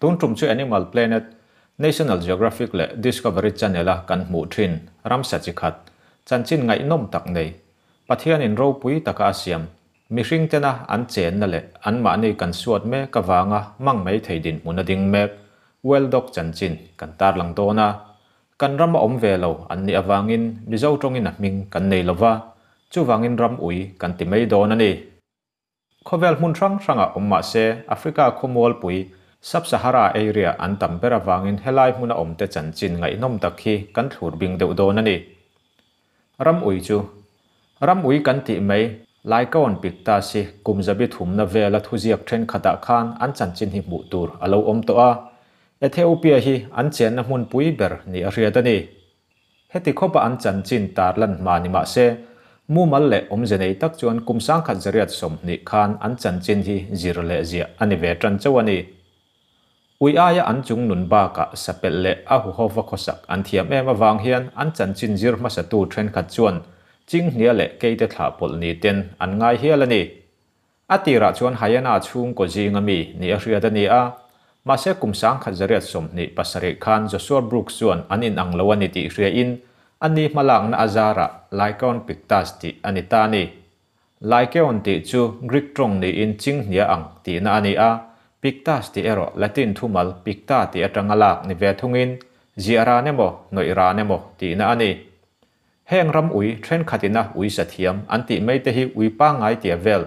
Tun tum chu Animal Planet, National Geographic leh Discovery Channel a kan hmuh thin ramsa chi khat, chanchin ngaihnawm tak nei, Pathianin ropui taka a siam, mihring tena an chenna leh anmahni kan suat mek avanga mang mai thei dinhmun a ding mek, Well Dog chanchin kan tarlang dawn a. Kan rama awm ve lo an nih avangin Mizo tawngin a hming kan nei lova, chuvangin ram ui kan ti mai dawn a ni. Khawvel hmun hrang hrangah awm mah se, Africa khawmualpui, Sub-Sahara area an tam ber avangin helai hmuna awmte chanchin ngaihnawm tak hi kan thlur bing deuh dawn a ni. Ram ui chu Ram ui kan tih mai, Lycaon pictus hi kum zabi thumna vela thuziak thenkhatah khan an chanchin hi hmuh tur a lo awm tawh a. Ethiopia hi an chenna hmunpui ber ni a hriat a ni. Heti khawpa an chanchin tar lan hma ni mah se, mumal leh awmze nei tak chuan kum 1920 khan an chanchin hi zir leh ziah a ni ve tan chauh a ni. Ui aia an chung nun bakah sapelh leh a huhova khawsak an thiam em avang hian an chanchin zir hmasatu thenkhat chuan Chinghnia leh Keite thlah pawlh ni ten an ngai hial a ni. A tirah chuan Hyena chhungkaw zinga mi ni a hriat a ni a, mahse kum 1927 khan Joshua Brooks chuan an inang lo a ni tih hriain a ni hmalakna a zarah Lycaon pictus tih a ni ta a ni. Lycaon tih chu Greek tawng niin chinghnia ang tihna a ni a, pictus tih erawh Latin thumal picta tih atanga lak ni ve thungin ziah ran emaw, hnawih ran emaw tihna a ni. Heng ram ui thenkhatina ui sa thiam an tih mai te hi ui pangngai tia vel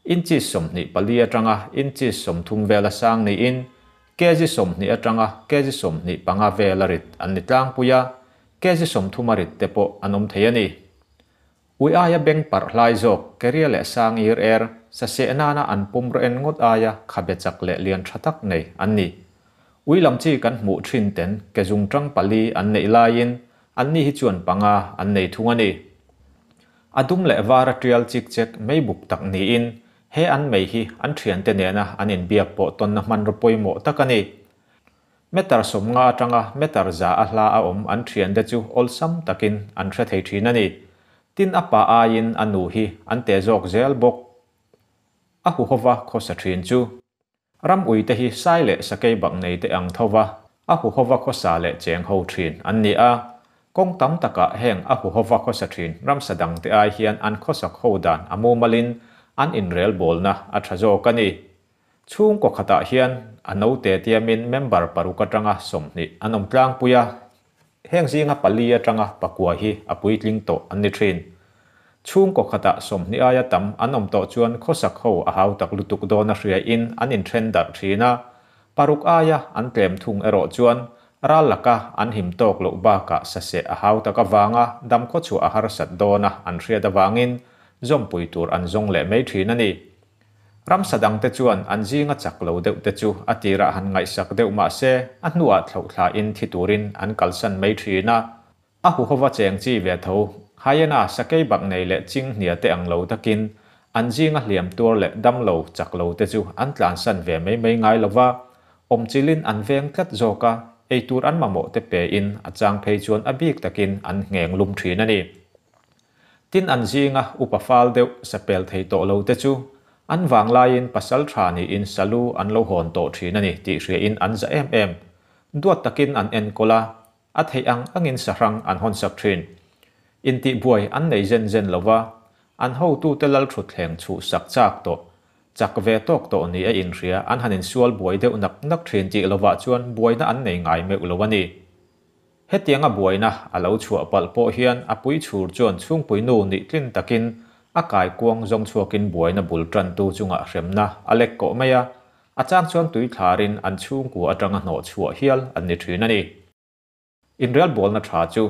inches 24 atanga inches 30 vela sang niin kg 20 atanga kg 25 vela rit an ni tlangpui a, kg 30 a rit te pawh an awm thei a ni. Ui aia beng parh hlai zawk keria leh sang ir er, sa seh nana an pum rawh en ngawt aia khabe chak leh lian tha tak nei an ni. Ui lam chi kan hmuh thin ten ke zung tang pali an neih laiin anni hi chuan panga an nei thung a ni. A dum leh var a tial chik chek mei buk tak niin he an mei hi an thiante nena an inbiak pawh tawnna hmanraw pawimawh tak a ni. Meter 50 atanga meter 100 a hla a awm an thiante chu awlsam takin an hre thei thin a ni. Tin a pa aiin a nu hi an te zawk zel bawk. A huhova khawsa thin chu. Ram uite hi sai leh sakei bak nei te ang tho va, a huhova khawsa leh cheng ho thin an ni a. Kawng tam takah heng a huhova khawsa thin ramsa dangte ai hian an khawsak ho dan a mumalin an inrel bawlna a tha zawk a ni. Chhungkaw khatah hian a note tiamin member paruk atanga 20 an awm tlangpui a. Heng zinga pali atanga pakua hi a puitling tawh an ni thin. Chhungkaw khatah 20 aia tam an awm tawh chuan khawsak ho a hau tak lutuk dawn a hriain an inthen darh thin a. Paruk aia an tlem thung erawh chuan ral laka an him tawk loh bakah saseh a hau tak avanga dam khaw chhuah a harsat dawn a an hriat avangin zawmpui tur an zawng leh mai thin a ni. Ramsa dangte chuan an zinga chak lo deuh te chu a tirah han ngaihsak deuh mah se a hnuah thlauh thlain thi turin an kalsan mai thin a. A huhova cheng chi ve tho, hyena sakei bak nei leh chinghnia te ang lo takin an zinga hliam tuar leh dam lo chak lo te chu an tlansan ve mai mai ngai lova, awm chilin an veng tlat zawk a, ei tur an mamawh te pein a chang phei chuan a bik takin an ngheng lum thin a ni. Tin an zinga upa fal deuh sapel thei tawh lo te chu an vang laiin pasal tha niin salu an lo hawn tawh thin a ni tih hriain an za em em. Duat takin an enkawl a, a theih ang angin sahrang an hawn sak thin. Intihbuai an nei zen zen lova, an hotute lal thutthleng chhuh sak chak tawh, chak ve tawk tawh ni a inhria an han insual buai deuh nak nak thin tih lovah chuan buaina an nei ngai meuh lo a ni. Hetianga buaina a lo chhuah palh pawh hian a pui chhur chuan chhungpui nu nih tlin takin a kai kuang zawng chhuakin buaina bul tantu chungah hremna a lek kawh mai a, a chang chuan tui thlarin an chhungkua atanga hnawh chhuah hial an ni thin a ni. Inrel bawlna tha chu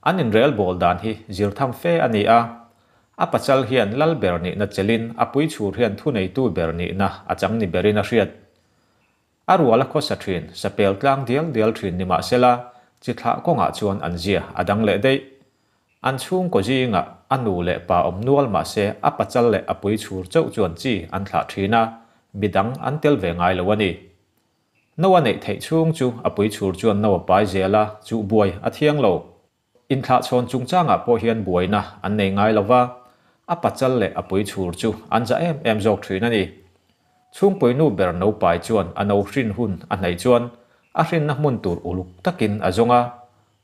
an inrel bawl dan hi zir tham fe a ni a, a pachal hian lal ber nihna chelin a pui chhur hian thuneitu ber nihna a chang ni berin a hriat. A rual a khawsa thin, sapel tlang dial dial thin ni mah sela, chi thlah kawngah chuan an zia a dang leh daih. An chhungkaw zingah a nu leh pa awm nual mah se a pachal leh a pui chhur chauh chuan chi an thlah thin a, midang an tel ve ngai lo a ni. No a neih theih chhung chu a pui chhur chuan no a pai zel a, chuh buai a thiang lo. Inthlah chhawn chungchangah pawh hian buaina an nei ngai lova, a pachal leh a pui chhur chu an za em em zawk thin a ni. Chhungpuinu ber no pai chuan a no hrin hun a hnaih chuan a hrinna hmun tur uluk takin a zawng a,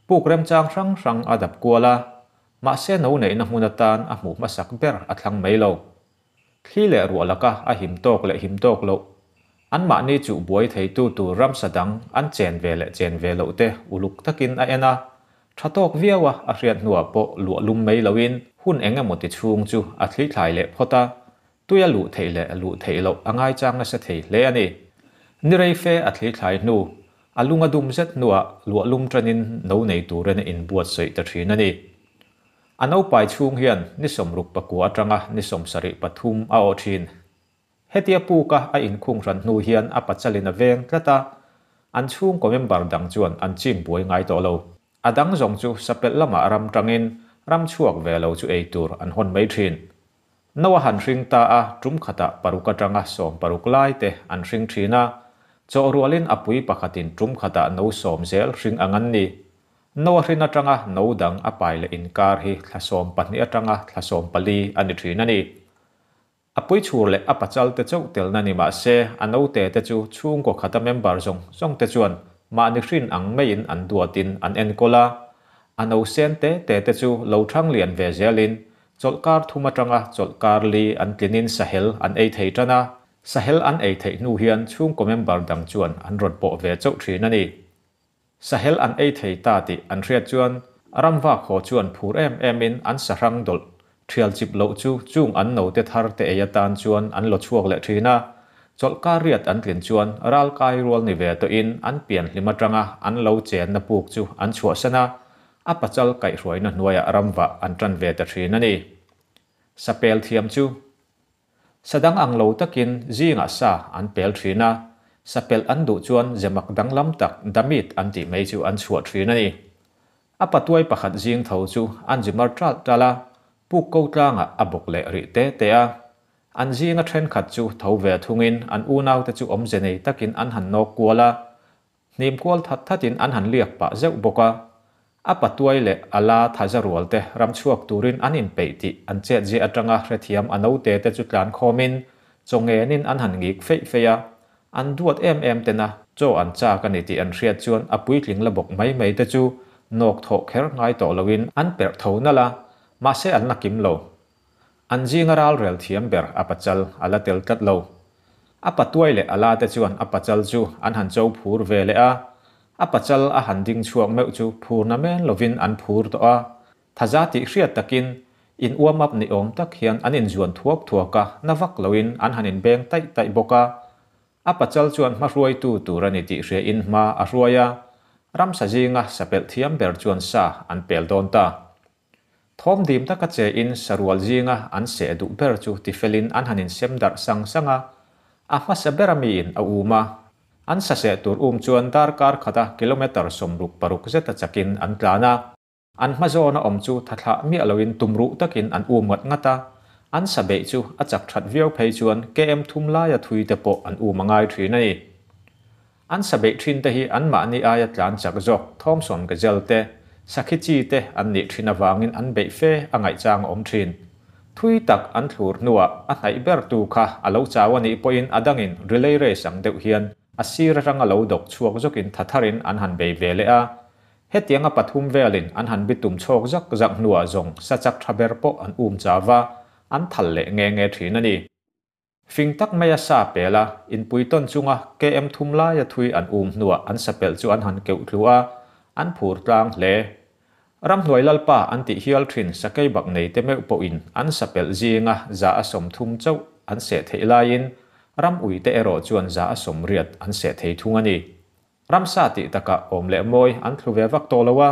puk remchang hrang hrang a dap kual a, mahse no neihna hmun atan a hmuh hmasak ber a thlang mai lo. Thli leh ruah laka a him tawk leh him tawk loh, anmahni chuh buai theitu tur ramsa dang an chen ve leh chen ve loh te uluk takin a en a, tha tawk viau a a hriat hnuah pawh luah lum mai loin hun eng emaw ti chhung chu a thli thlai leh phawt a, Tui a luh theih leh luh theih loh a ngaichang nasa thei hle a ni. Ni rei fe a thli thlai hnu, a lung a dum zet hnuah luah lum tanin no nei turin a inbuatsaih ta thin a ni. A naupai chhung hian ni 64 atanga ni 73 a awh thin. Hetia puka a inkhung hran hnu hian a pachalin a veng tlat a, an chhungkaw member dang chuan an chim buai ngai tawh lo. A dang zawng chu sapelh lamah ram tangin ram chhuak ve lo chu ei tur an hawn mai thin. No a han hring ta a, tum khatah paruk atanga 60 lai te an hring thin a, chawh rualin a pui pakhatin tum khatah no sawm zel hring ang an ni. No a hrin atanga no dang a pai leh inkar hi thla 12 atanga thla 14 a ni thin a ni. A puichhur leh a pachal te chauh telna ni mah se, a naute te chu chhungkaw khata member zawng zawng te chuan mahni hrin ang maiin an duatin an enkawl a. A no sen te te te chu lo thang lian ve zelin chawlhkar thum atanga chawlhkar li an tlinin sahel an ei thei tan a. Sahel an ei theih hnu hian chhungkaw member dang chuan an rawn pawh ve chauh thin a ni. Sahel an ei thei ta tih an hriat chuan ramvak haw chuan phur em emin an sahrang dawlh thial chip loh chu chung an note thar te ei atan chuan an law chhuak leh thin a. Chawlhkar riat an tlin chuan ralkai rual ni ve tawhin an pian hlim atanga an lo chenna puk chu an chhuahsan a, a pachal kaihhruaina hnuaiah ramvah an tan ve ta thin a ni. Sapel thiam chu Sa dang ang lo takin zingah sa an pel thin a, sa pelh an duh chuan zemak danglam tak damit an tih mai chu an chhuah thin a ni. A patuai pakhat zing tho chu an zi mar ṭalh ṭalh a, puk ko tlangah a bawk leh rih te te a. An zinga thenkhat chu tho ve thungin an unaute chu awmze nei takin an han nawk kual a, Hnim kual that thatin an han liak pah zeuh bawk a. A patuai leh a la thaza rual te ram chhuak turin an inpeih tih an chet zia atanga hrethiam a naute te chu tlan khawmin chaw ngenin an han ngik feih feih a. An duat em em tena chaw an chak a ni tih an hriat chuan a puitling la bawk mai mai te chu nawk thawh kher ngai tawh loin an perh tho nalh a, mahse an la kim lo. An zinga ralrel thiam ber a pachal a la tel tlat lo. A patuai leh a la te chuan a pachal chu an han cho phur ve leh a, a pachal a han ding chhuak meuh chu phurna men lovin an phur tawh a. Thaza tih hriat takin in uam up ni awm tak hian an inzuan thuak thuak a, na vak loin an han inbeng taih taih bawk a. A pachal chuan hma hruaitu tur a ni tih hria in hma a hruai a, ramsa zinga sapelh thiam ber chuan sa an pel dawn ta. Thawm dim taka che in sarual zinga an seh duh ber chu tifelin an han insem darh sang sang a, a hmasa bera miin a um a. An sa seh tur um chuan darkar khata kilometre 66 zeta chakin an tlan a. An hma zawna awm chu tha thlah miah loin tumruh takin an um ngat ngat a. An sa beih chu a chak that viau phei chuan KM thum laia thui te pawh an um a ngai thin a ni. An sa beih thin te hi anmahni aia tlan chak zawk Thomson Gazelle te, Sakhi chi te an nih thin avangin an beih fe a ngaihchang a awm thin. Thui tak an thlur hnuah a hnaih ber tu kha a lo chau a nih pawhin a dangin relay race ang deuh hian a sir atanga lo dawk chhuak zawkin tha tharin an han bei ve leh a. Hetianga pathum velin an han bitum chhawk zak zak hnuah zawng sa chak tha ber pawh an um chau va, an thal leh nge nge thin a ni. Fing tak maia sa pel a, inpui tawn chunga KM thum laia thui an um hnuah an sa pelh chu an han keuh thlu a, an phur tlang hle. Ramhnuai Lalpa an tih hial thin sakei bak nei te meuh pawhin an sa pelh zinga 130 chauh an seh theih laiin ram ui te erawh chuan 180 an seh thei thung a ni. Ramsa tih takah awm leh mawi an thlu ve vak tawh lo a.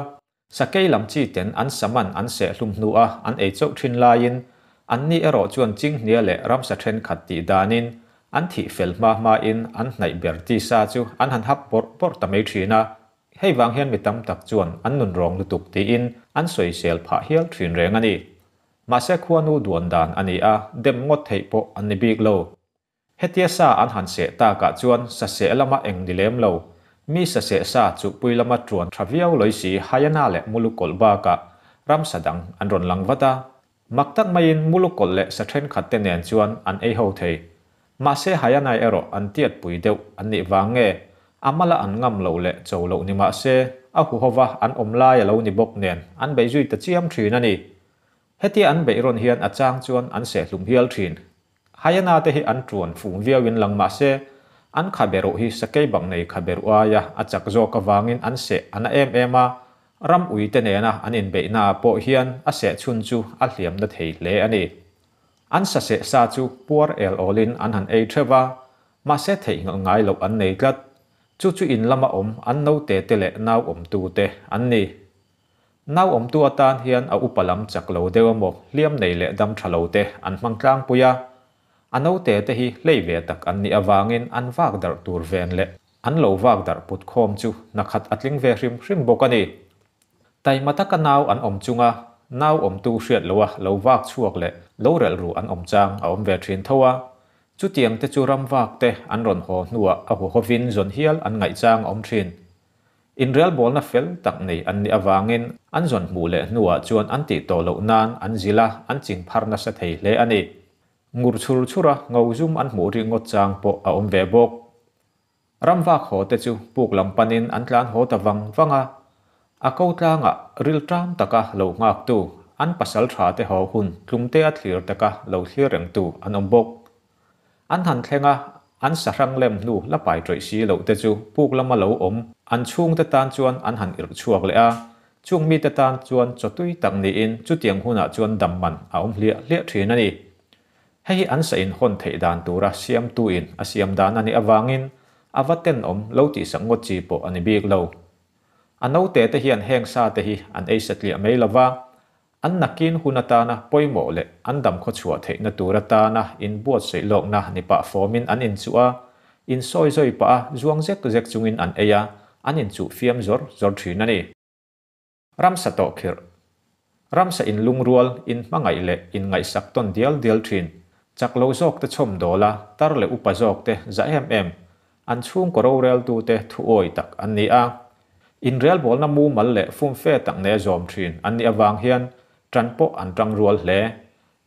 Sakei lam chi ten an saman an seh hlum hnu a an ei chauh thin laiin anni erawh chuan chinghnia leh ramsa thenkhat tih danin an thih fel hma hmain an hnaih ber tisa chu an han hap bawrh bawrh ta mai thin a, hei vang hian mi tam tak chuan an nun rawng lutuk tiin an sawisel phah hial thin reng a ni. Mahse khuanu duan dan a ni a, dem ngawt theih pawh an ni bik lo. Hetia sa an han seh takah chuan sa seh lama eng ni lem lo, mi sa seh sa chuhpui lama tuan tha viau lawih si hyena leh mulukawlh bakah ramsa dang an rawn lang vat a. Mak tak maiin mulukawlh leh sa thenkhat te nen chuan an ei ho thei. Mahse Hyena erawh an tiatpui deuh an nih vang nge, a mala an ngam loh leh cho loh ni mah se, a huhova an awm lai a lo ni bawk nen an bei zui ta chiam thin a ni. Hetia an beih rawn hian a chang chuan an sehhlum hial thin. Hyena te hi an tuan fum viauin lang mah se, an khabe ruh hi sakei bak nei khabe ruh aia a chak zawk avangin an seh a na em em a, ram ui te nena an inbeihnaah pawh hian a seh chhun chu a hliam na thei hle a ni. An sa seh sa chu puar el awlin an han ei theuh va, mahse theihnghilh ngai loh an nei tlat. Chu chu in lama awm an naute te leh nau awmtu te an ni. Nau awmtu atan hian a upa lam chak lo deuh emaw hliam nei leh dam tha lo te an hmang tlangpui a. A naute te hi hlei ve tak an nih avangin an vak darh tur ven leh an lo vak darh put khawm chu hna khat a tling ve hrim hrim bawk a ni. Taima taka nau an awm chunga nau awmtu hriat loha lo vak chhuak leh lo relh ru an awm chang a awm ve thin tho a. Chutiang te chu ram vak te an rawn haw hnuah a huhovin zawn hial an ngaih chang a awm thin. Inrelbawlna fel tak nei an nih avangin an zawn hmuh leh hnuah chuan an tih tawh loh nan an zilh a, an ching phar nasa thei hle a ni. Ngur chhur chhura ngo zum an hmuh rih ngawt chang pawh a awm ve bawk. Ram vak haw te chu puk lam panin an tlan haw ta vang vang a. A ko tlangah ril ṭam taka lo nghaktu, an pasal ṭha te haw hun tlumte a thlir taka lo thlir rengtu an awm bawk. An han thleng a, an sahrang lem hnu la pai ṭawih si loh te chu puk lama lo awm an chhungte tan chuan an han irh chhuak leh a, chung mite tan chuan chaw tui tak niin chutiang hunah chuan dam man a awm hliah hliah ṭhin a ni. Hei hi an sa inhawn theih dan tura siamtuin a siam dan a nih avangin a va tenawm lo tihsak ngawt chi pawh a ni bik lo. A naute te hian heng sa te hi an ei satliah mai lova, An nakin hun atana pawimawh leh an dam khawchhuah theihna tur atana inbuatsaih lawkna ni pah fawmin an inchuh a, insawi zawi pah a zuang zek zek chungin an ei a, an inchuh fiam zawr zawr thin a ni. Ramsa tawhkhirh, Ramsa inlungrual, inhmangaih leh inngaihsak tawn dial dial thin, chak lo zawkte chhawmdawl a, tar leh upa zawkte za em em, An chhungkaw roreltute thuawi tak an ni a, inrelbawlna mumal leh fumfe tak nea zawm thin an nih avang hian tan pawh an tang rual hle.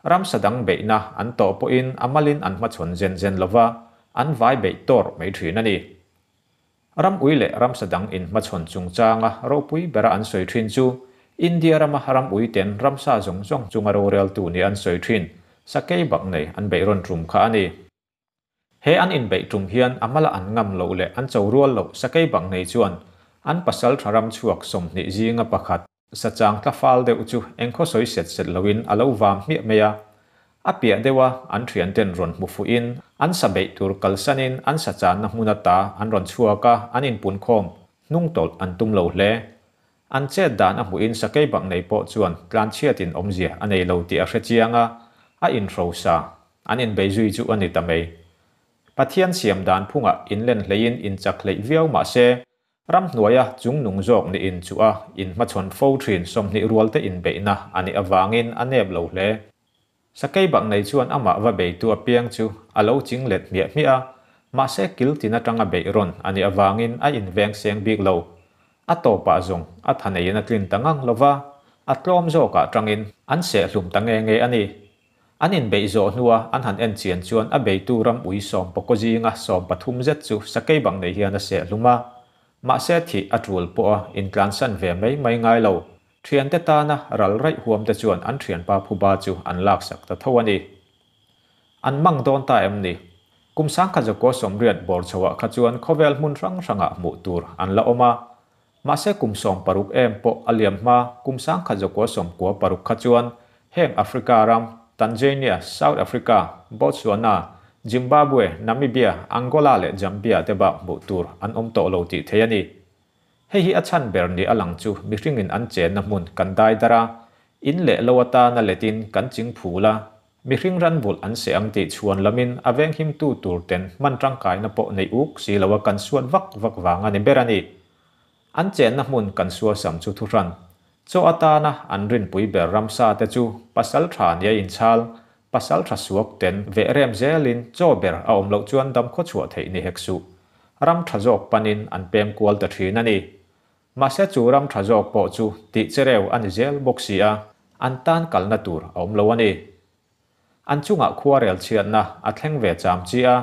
Ramsa dang beihna an tawh pawhin a malin an hmachhawn zen zen lova, an vai beih tawr mai thin a ni. Ram ui leh ramsa dang inhmachhawn chungchanga ropui bera an sawi thin chu India rama ram uiten ramsa zawng zawng chunga roreltu nia an sawi thin sakei bak nei an beih rawn tum kha a ni. He an inbeih tum hian a mala an ngam loh leh an cho rual loh sakei bang nei chuan an pasal tha ram chhuak 20 zinga pakhat sachang tla fal deuh chu engkhaw sawi set set loin a lo vam hmiah mai a. A piah deuha an thianten rawn hmu fuhin an sa beih tur kalsanin an sa channa hmun ata an rawn chhuak a, an inpunkhawm hnung tawlh an tum lo hle. An chet dan a hmuhin sakei bak nei pawh chuan tlanchhiatin awmzia a nei lo tih a hre chiang a, a inhrosa, an inbei zui chu a ni ta mai. Pathian siam dan phungah inlen hleiin inchak hleih viau mah se, ramhnuaia chungnung zawk nih inchuh a inhmachhawn fo thin 20 rualte inbeihna a nih avangin a nep lo hle. Sakei bak nei chuan amah va beitu apiang chu a lo ching let hmiah hmiah a, mahse kil tin atanga beih rawn a nih avangin a inveng seng bik lo. A tawpah zawng a tha neiin a tlin ta ngang lo va, a tlawm zawkah tangin an sehhlum ta nge nge a ni. An inbeih zawh hnua an han en chian chuan a beitu ram ui sawm pakaw zinga 13 zet chu sakei bak nei hian a sehhlum a, mahse thih a tul pawh a intlansan ve mai mai ngai lo. Thiante tana ral raih huam te chuan an thianpa phuba chu an laksak ta tho a ni. An mang dawn ta em ni? Kum sangkhat zakua 80 bawr chhoah kha chuan khawvel hmun hrang hrangah hmuh tur an la awm a. Mahse kum 60 em pawh a liam hma kum 1996 kha chuan heng Africa ram, Tanzania, South Africa, Botswana, Zimbabwe, Namibia, Angola leh Zambia te bak hmuh tur an awm tawh lo tih theih a ni. Hei hi a chhan ber ni a lang chu mihringin an chenna hmun kan dai dar a, in leh lo atana letin kan ching phul a, mihring ran vulh an seh ang tih chhuan lamin a venghimtu tur ten hman tangkaina pawh nei uk si lo a kan suat vak vak vang a ni ber a ni. An chenna hmun kan suasam chu thuhran. Chaw atana an rinpui ber ramsa te chu pasal tha nia inchhal, pasal tha suak ten veh rem zelin chaw ber a awm loh chuan dam khawchhuah theih ni hek suh. Ram tha zawk panin an pem kual ta thin a ni. Mahse chu ram tha zawk pawh chu tih chereu a ni zel bawk si a, an tan kalna tur a awm lo a ni. An chungah khuarel chhiatna a thleng ve chamchi a,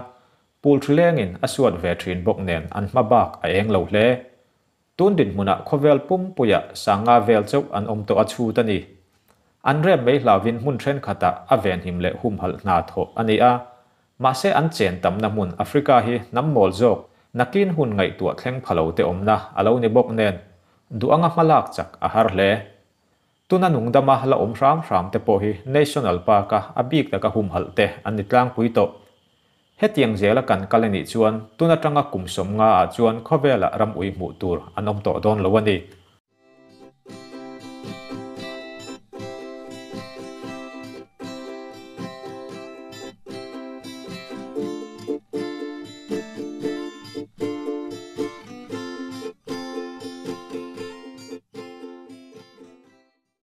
pul hri lengin a suat ve thin bawk nen an hmabak a eng lo hle. Tun dinhmunah khawvel pumpuiah 5000 vel chauh an awm tawh a chhut a ni. An rem mai hlauvin hmun thenkhatah a venhim leh humhalh hna thawh a ni a, mahse an chen tamna hmun Africa hi hnam mawl zawk, nakin hun ngaihtuah thleng pha lo te awmna a lo ni bawk nen duh anga hmalak chak a har hle. Tuna nungdama la awm hram hram te pawh hi National Park-a a bik taka humhalh te an ni tlangpui tawh. Hetiang zela kan kal a nih chuan tun atanga kum 50 ah chuan khawvelah ram ui hmuh tur an awm tawh dawn lo a ni.